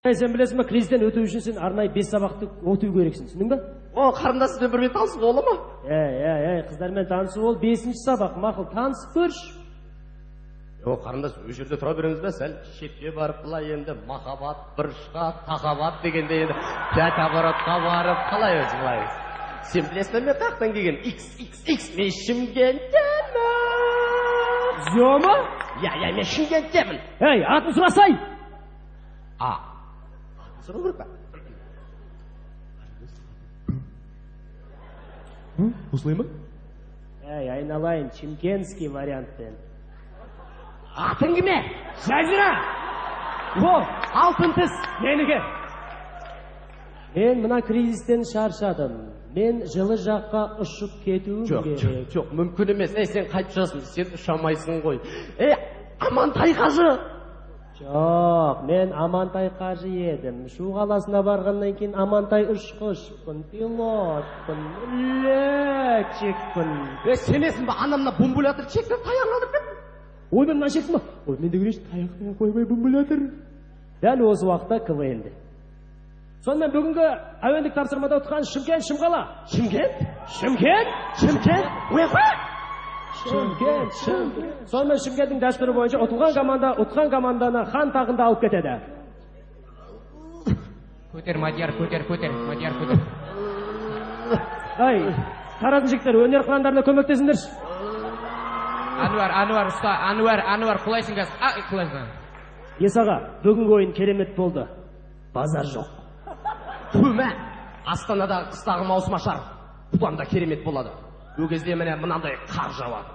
Сен білесің ба, кризистен өту үшін сен арнайы 5 сабақты өту керексің, түсіндің ба? О, қарындасымен бірмен танысуға бола ма? Ей, қыздармен танысу ол 5-ші сабақ, мақұл, танысып көрші. О, қарындас, ол жерде тұра береміз бе? Сәл шетке барып былай енді махаббат, бұрышқа, тахабат дегенде енді пять оборотқа барып қалай өзі былай. Сен білесің бе, мен қаяқтан келген? XXX, мен Шымкенттенмін. Зема? Иә, мен Шымкенттенмін. Ей, атын сұрасай! А, сұрау керек па? Осылай ма? Ей, айналайын, шымкентский вариантпен. Атың кім? Жазира! О, алтын тіс! Менікі. Мен мына кризистен шаршадым. Мен жылы жаққа ұшып кетуім керек. Жоқ, мүмкін емес. Ей, сен қайтып ұшасың? Сен ұшамайсың ғой. Ей, Амантай қажы! Жоқ, мен Амантай қажы едім. Шу қаласына барғаннан кейін Амантай ұшқышпын, пилотпын, летчикпін. Ей, сенесің ба, анам мына бумбулятор шекті таяғын алдырып кетті. Ой, мен мына шектім ба? Ой, мен де көрейінші, таяқ, ойбай, бумбулятор. Дәл осы уақытта КВН-де. Сонымен бүгінгі әуендік тапсырмада ұтқан Шымкент, Шымқала. Шымкент? Шымкент? Шымкент? Ойбай! Шымкент, Шымкент. Сонымен Шымкенттің дәстүрі бойынша ұтылған команда ұтқан команданы хан тағында алып кетеді. Көтер, Мадияр, көтер, көтер, Мадияр, көтер. Ай, Тараздың жігіттері, өнер қырандарына көмектесіңдерші. Ануар, Ануар, ұста, Ануар, Ануар, құлайсың қазір. А, құлайсың. Есаға, бүгінгі ойын керемет болды. Базар жоқ. Төмә, Астанадағы қыстағы маусым ашар. Бұдан да керемет болады. Ол кезде міне мынандай қар жауады.